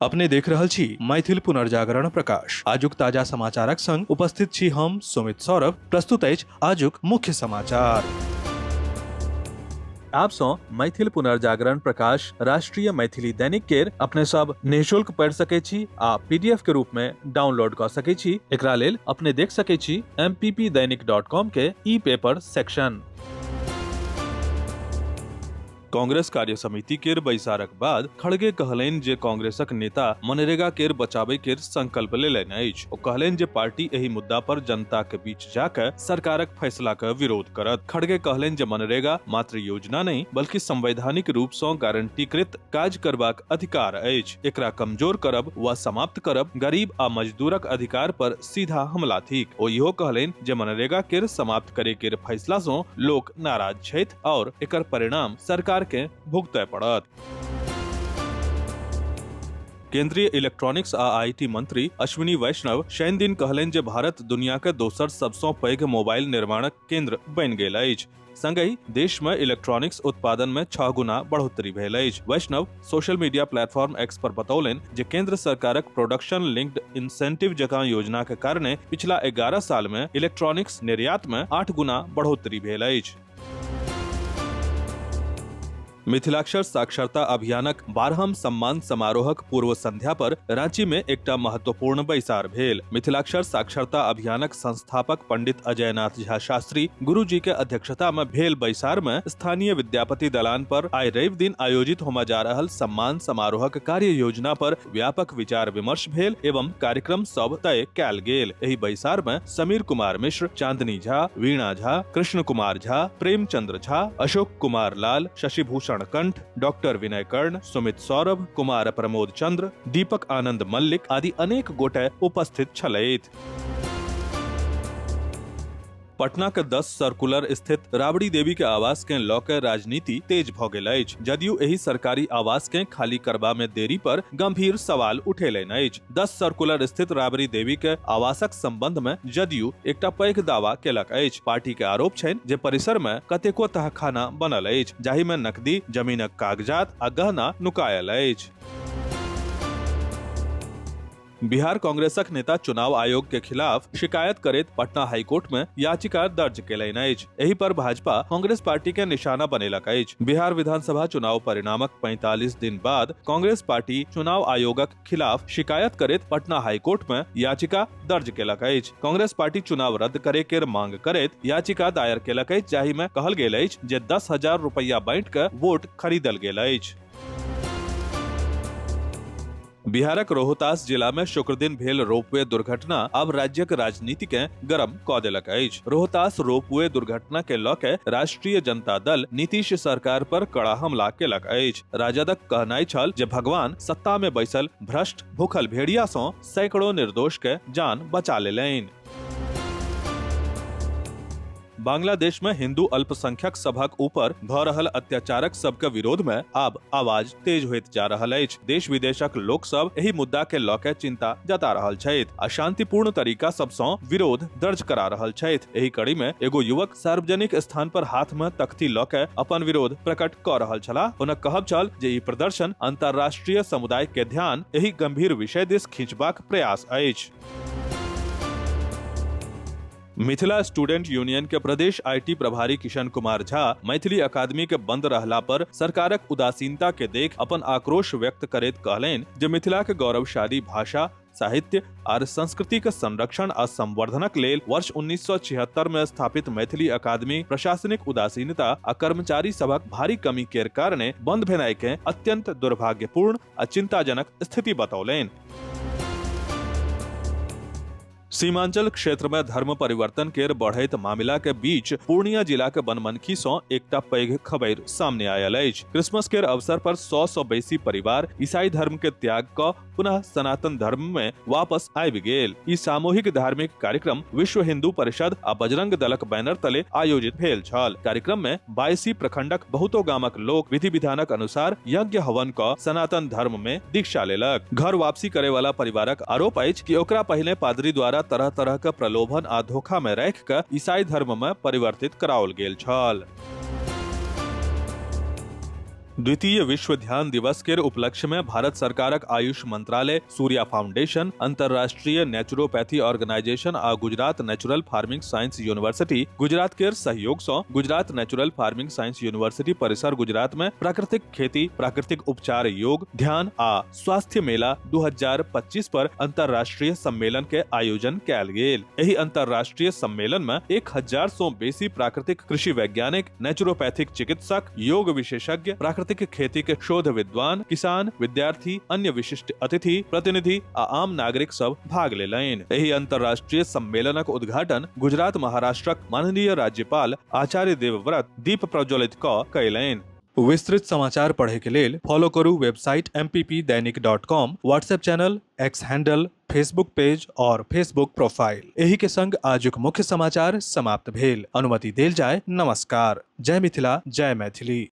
अपने देख रहल छी मैथिल पुनर्जागरण प्रकाश। आजुक ताजा समाचारक संग उपस्थित छी हम सुमित सौरभ। प्रस्तुत अछि आजुक मुख्य समाचार। आप सँ मैथिल पुनर्जागरण प्रकाश राष्ट्रीय मैथिली दैनिक केर अपने सब निःशुल्क पढ़ि सकै छी आ पीडीएफ के रूप में डाउनलोड कऽ सकै छी। एकरा लेल अपने देख सकै छी mppdainik.com के ई पेपर सेक्शन। कांग्रेस कार्य समिति केर बैसारक बाद खड़गे कहलनि जे कांग्रेसक नेता मनरेगा केर बचाबै केर संकल्प लेलनि अछि। ओ कहलनि जे पार्टी एहि मुद्दा पर जनताक बीच जाकऽ सरकारक फैसलाक विरोध करत। खड़गे कहलनि जे मनरेगा मात्र योजना नहि, बल्कि संवैधानिक रूप सँ गारंटीकृत काज करबाक अधिकार अछि। एकरा कमजोर करब वा समाप्त करब गरीब आ मजदूरक अधिकार पर सीधा हमला थिक। ओ इहो कहलनि जे मनरेगा केर समाप्त करे केर फैसला सँ लोक नाराज छथि आओर एकर परिणाम सरकार के भुगतय पड़त। केंद्रीय इलेक्ट्रॉनिक्स आ IT मंत्री अश्विनी वैष्णव शनि दिन कहलनि जे भारत दुनिया के दोसर सबसँ पैघ मोबाइल निर्माणक केंद्र बनि गेल अछि। संगहि देश में इलेक्ट्रॉनिक्स उत्पादन में 6 गुना बढ़ोतरी भेल अछि। वैष्णव सोशल मीडिया प्लेटफॉर्म एक्स पर बतौलनि जे केंद्र सरकारक प्रोडक्शन लिंक्ड इंसेंटिव जकां योजना के कारणे पिछला 11 साल में इलेक्ट्रॉनिक्स निर्यात में 8 गुना बढ़ोतरी भेल अछि। मिथिलाक्षर साक्षरता अभियानक 12म सम्मान समारोहक पूर्व संध्या पर रांची में एकटा महत्वपूर्ण बैसार भेल। मिथिलाक्षर साक्षरता अभियानक संस्थापक पंडित अजयनाथ झा शास्त्री गुरुजी के अध्यक्षता में भेल बैसार में स्थानीय विद्यापति दलान पर आइ रवि दिन आयोजित होमय जा रहल सम्मान समारोहक कार्य योजना पर व्यापक विचार विमर्श भेल एवं कार्यक्रम सब तय कयल गेल। एहि बैसार में समीर कुमार मिश्र, चांदनी झा, वीणा झा, कृष्ण कुमार झा, प्रेमचंद्र झा, अशोक कुमार लाल, शशिभूषण कंठ, डॉक्टर विनय कर्ण, सुमित सौरभ, कुमार प्रमोद चंद्र, दीपक आनंद मल्लिक आदि अनेक गोटे उपस्थित छलथि। पटना के 10 सर्कुलर स्थित राबड़ी देवी के आवास के लऽ के राजनीति तेज भऽ गेल अछि। जदयू एहि सरकारी आवास के खाली करबा में देरी पर गंभीर सवाल उठेलनि अछि। 10 सर्कुलर स्थित राबड़ी देवी के आवासक संबंध में जदयू एकटा पैघ दावा केलक अछि। पार्टी के आरोप छनि जे परिसर में कतेको तहखाना बनल अछि, जाहि में नकदी, जमीनक कागजात आ गहना नुकायल अछि। बिहार कांग्रेसक नेता चुनाव आयोग के खिलाफ शिकायत करैत पटना हाईकोर्ट में याचिका दर्ज केलनि अछि। एहि पर भाजपा कांग्रेस पार्टी के निशाना बनेलक अछि। बिहार विधानसभा चुनाव परिणामक 45 दिन बाद कांग्रेस पार्टी चुनाव आयोगक खिलाफ शिकायत करैत पटना हाईकोर्ट में याचिका दर्ज केलक अछि। कांग्रेस पार्टी चुनाव रद्द करे केर मांग करैत याचिका दायर केलक अछि, जाहि में कहल गेल अछि जे 10,000 रुपया बांटि कऽ वोट खरीदल गेल अछि। बिहारक रोहतास जिला में शुक्रदिन भेल रोपवे दुर्घटना अब राज्यक राजनीति के गरम क देलक अछि। रोहतास रोपवे दुर्घटना के लऽ के राष्ट्रीय जनता दल नीतीश सरकार पर कड़ा हमला केलक अछि। राजदक कहनाइ छल जे भगवान सत्ता में बैसल भ्रष्ट भूखल भेड़िया सँ सैकड़ों निर्दोष के जान बचा लेलनि। बांग्लादेश में हिंदू अल्पसंख्यक सभक ऊपर भऽ रहल अत्याचारक सबके विरोध में आब आवाज तेज होइत जा रहल अछि। देश विदेशक लोक सब एहि मुद्दा के लऽ के चिंता जता रहल छथि आ शांतिपूर्ण तरीका सब सँ विरोध दर्ज करा रहल छथि। एहि कड़ी में एगो युवक सार्वजनिक स्थान पर हाथ में तख्ती लऽ के अपन विरोध प्रकट कऽ रहल छलाह। हुनक कहब छल जे ई प्रदर्शन अंतर्राष्ट्रीय समुदाय के ध्यान एहि गंभीर विषय दिस खींचबाक प्रयास अछि। मिथिला स्टूडेंट यूनियन के प्रदेश IT प्रभारी किशन कुमार झा मैथिली अकादमी के बंद रहला पर सरकारक उदासीनता के देख अपन आक्रोश व्यक्त करैत कहलनि जे मिथिला के गौरवशाली भाषा, साहित्य आर संस्कृति के संरक्षण आ संवर्धनक लेल वर्ष 1976 में स्थापित मैथिली अकादमी प्रशासनिक उदासीनता आ कर्मचारी सभक भारी कमी केर कारणे बंद भेनाइ के अत्यंत दुर्भाग्यपूर्ण आ चिंताजनक स्थिति बतौलनि। सीमांचल क्षेत्र में धर्म परिवर्तन केर बढ़ैत मामिला के बीच पूर्णिया जिला के बनमनखी सँ एकटा पैघ खबरि सामने आयल अछि। क्रिसमस केर अवसर पर 100 सँ बेसी परिवार ईसाई धर्म के त्याग क पुनः सनातन धर्म में वापस आबि गेल। ई सामूहिक धार्मिक कार्यक्रम विश्व हिंदू परिषद आ बजरंग दलक बैनर तले आयोजित भेल छल। कार्यक्रम में बायसी प्रखंडक बहुतो गामक लोक विधि विधानक अनुसार यज्ञ हवन क सनातन धर्म में दीक्षा लेलक। घर वापसी करे वाला परिवारक आरोप अछि कि ओकरा पहिले पादरी द्वारा तरह तरह के प्रलोभन आ धोखा में राखि क ईसाई धर्म में परिवर्तित कराओल गेल छल। द्वितीय विश्व ध्यान दिवस केर उपलक्ष्य में भारत सरकारक आयुष मंत्रालय, सूर्या फाउंडेशन, अंतर्राष्ट्रीय नेचुरोपैथी ऑर्गेनाइजेशन आ Gujarat natural farming science university Gujarat केर सहयोग सँ Gujarat natural farming science university परिसर गुजरात में प्राकृतिक खेती, प्राकृतिक उपचार, योग, ध्यान आ स्वास्थ्य मेला 2025 पर अंतर्राष्ट्रीय सम्मेलन के आयोजन कयल गेल। एहि अंतर्राष्ट्रीय सम्मेलन में 1000 सँ बेसी प्राकृतिक कृषि वैज्ञानिक, नेचुरोपैथिक चिकित्सक, योग विशेषज्ञ, प्राकृतिक खेती के शोध विद्वान, किसान, विद्यार्थी, अन्य विशिष्ट अतिथि, प्रतिनिधि आ आम नागरिक सब भाग लेलनि। एहि अंतर्राष्ट्रीय सम्मेलनक उद्घाटन गुजरात महाराष्ट्रक माननीय राज्यपाल आचार्य देवव्रत दीप प्रज्वलित क कयलनि। विस्तृत समाचार पढ़े के लेल फॉलो करू website mppdainik.com, WhatsApp channel, X handle, Facebook page और फेसबुक प्रोफाइल। एही के संग आजुक मुख्य समाचार समाप्त भेल। अनुमति देल जाय। नमस्कार। जय मिथिला, जय मैथिली।